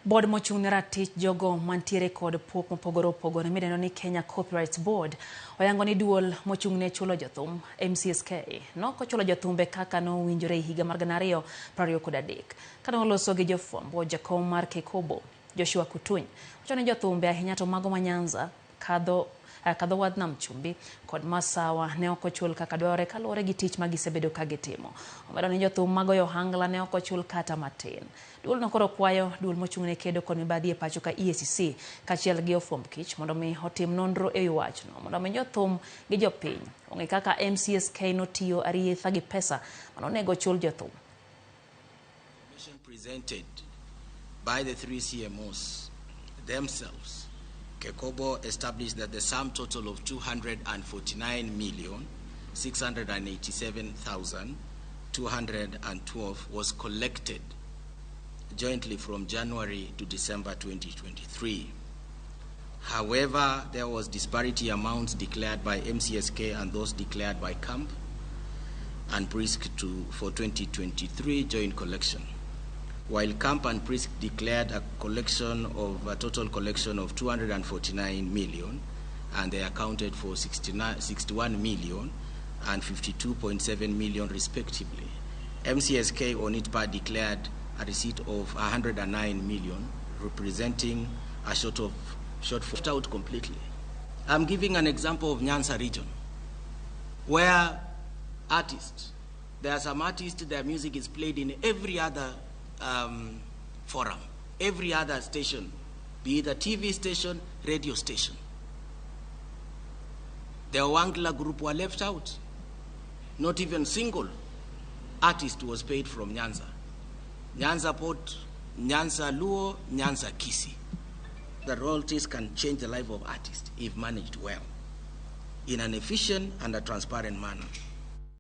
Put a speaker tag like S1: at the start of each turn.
S1: Board mochung' ne ratich jogo mantiere kod pok mopogore opogore midendo ni Kenya Copyrights Board oyango ni duol mochung' ne chulo jothum MCSK nok ochulo jothumbe kaka nowinjore e higa mar 2023. Kane oloso gi jofwambo, jakom mar KECOBO Joshua Kutuny wacho ni jothumbe ahinya to mago ma Nyanza kadho kadho wadh nam chumbi kod masawa ne ok ochul kaka dwarore kaluwore gi tich ma gisebedo ka gitimo. Omedo ni jothum magoyo ohangla ne ok ochul kata matin. Duol no koro kwayo duol mochung' ne kedo kod mibadhi e pacho ka EACC kaachiel gi ofwamb kich mondo mi otim nonro e wi wachno mondo mi jothum gi jopiny ong'e kaka MCSK notiyo arietha gi pesa manonego chul jothum.
S2: Information presented by the three CMOs themselves, KECOBO established that the sum total of 249,687,212 was collected jointly from January to December 2023. However, there was disparity amounts declared by MCSK and those declared by CAMP and PRISK for 2023 joint collection. While CAMP and PRISK declared a collection of a total collection of 249 million, and they accounted for 69, 61 million and 52.7 million respectively. MCSK on its part declared a receipt of 109 million, representing a shortfall out completely. I'm giving an example of Nyanza region, where artists, there are some artists, their music is played in every other forum, every other station, be it a TV station, radio station. The Ohangla group were left out. Not even single artist was paid from Nyanza. Nyanza Port, Nyanza Luo, Nyanza Kisii. The royalties can change the life of artists if managed well, in an efficient and a transparent manner.